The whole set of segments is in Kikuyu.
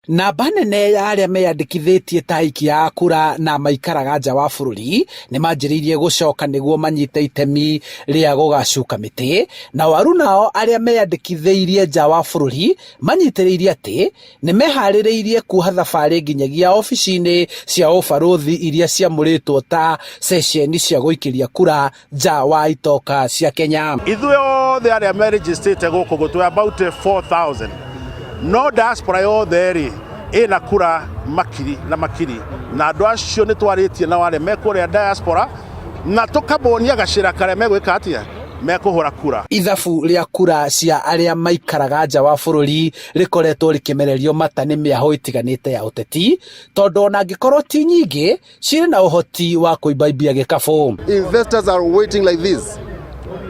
Namba nene ya arĩa meyandĩkithĩtie ta aikia a kura na maikaraga nja wa bũrũri nĩ manjĩrĩirie gũcoka nĩguo manyite itemi rĩa gũgacuka mĩtĩ, nao arunao arĩa meyandĩkithĩirie nja wa bũrũri manyitĩrĩire atĩ nĩ meharĩrĩirie kuoha thabarĩ nginyagia obici-inĩ cia ũbarũthi iria ciamũrĩtwo ta ceceni cia gũikĩria kura nja wa itoka cia Kenya. Ithuĩ othe arĩa merejistĩte gũkũ gũtũ about 4000 no diaspora yothe rĩ ĩna kura makiri na makiri, na andũ acio nĩ twarĩtie nao arĩa me kũrĩa diaspora na tũkamonia gacĩra karĩa megwĩka atĩa mekũhũra kura. Ithabu rĩa kura cia arĩa maikaraga nja wa bũrũri rĩkoretwo rĩkĩmererio mata nĩ mĩahũ ĩtiganĩte ya ũteti, tondũ ona angĩkorwo ti nyingĩ, cirĩ na ũhoti wa kũimbaimbia gĩkabũ. Investors are waiting like this.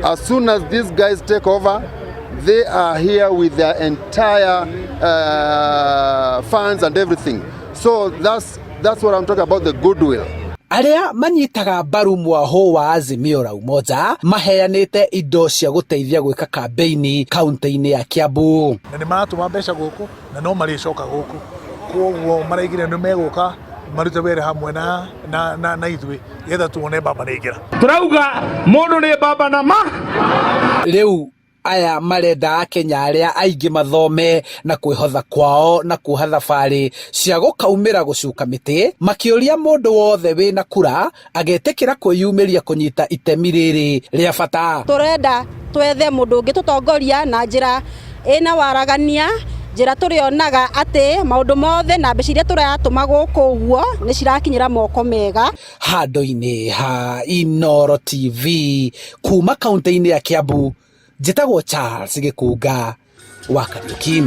As soon as these guys take over, they are here with their entire funds and everything. So that's what I'm talking about, the goodwill. Arĩa manyitaga mbaru mwahũ wa Azimio la Umoja maheanĩte indo cia gũteithia gwĩka kambĩini kaunti-inĩ ya Kiambu. Na nĩ maratũma mbeca gũkũ na no marĩcoka gũkũ, koguo maraigire nĩ megũka marute wĩra hamwe na ithuĩ getha tuone mbamba nĩ ingĩra. Turauga mundu ni baba na ma. Rĩu aya marenda Akenya arĩa aingĩ mathome na kwĩhotha kwao na kuoha thabarĩ cia gũkaumĩra gũcuka mĩtĩ, makĩũria mũndũ wothe wĩna kura agetĩkĩra kwĩyumĩria kũnyita itemi rĩrĩ rĩa bata. Tũrenda twethe mũndũ ũngĩ tũtongoria na njĩra ĩna waragania, njĩra tũrĩonaga atĩ maũndũ mothe na mbeca iria tũratũma gũkũ ũguo nĩ cirakinyĩra moko mega. Handũ-inĩ ha Inooro TV kuma kaunti-inĩ ya Kiambu, njĩtagwo Charles Gĩkunga wa Kariuki.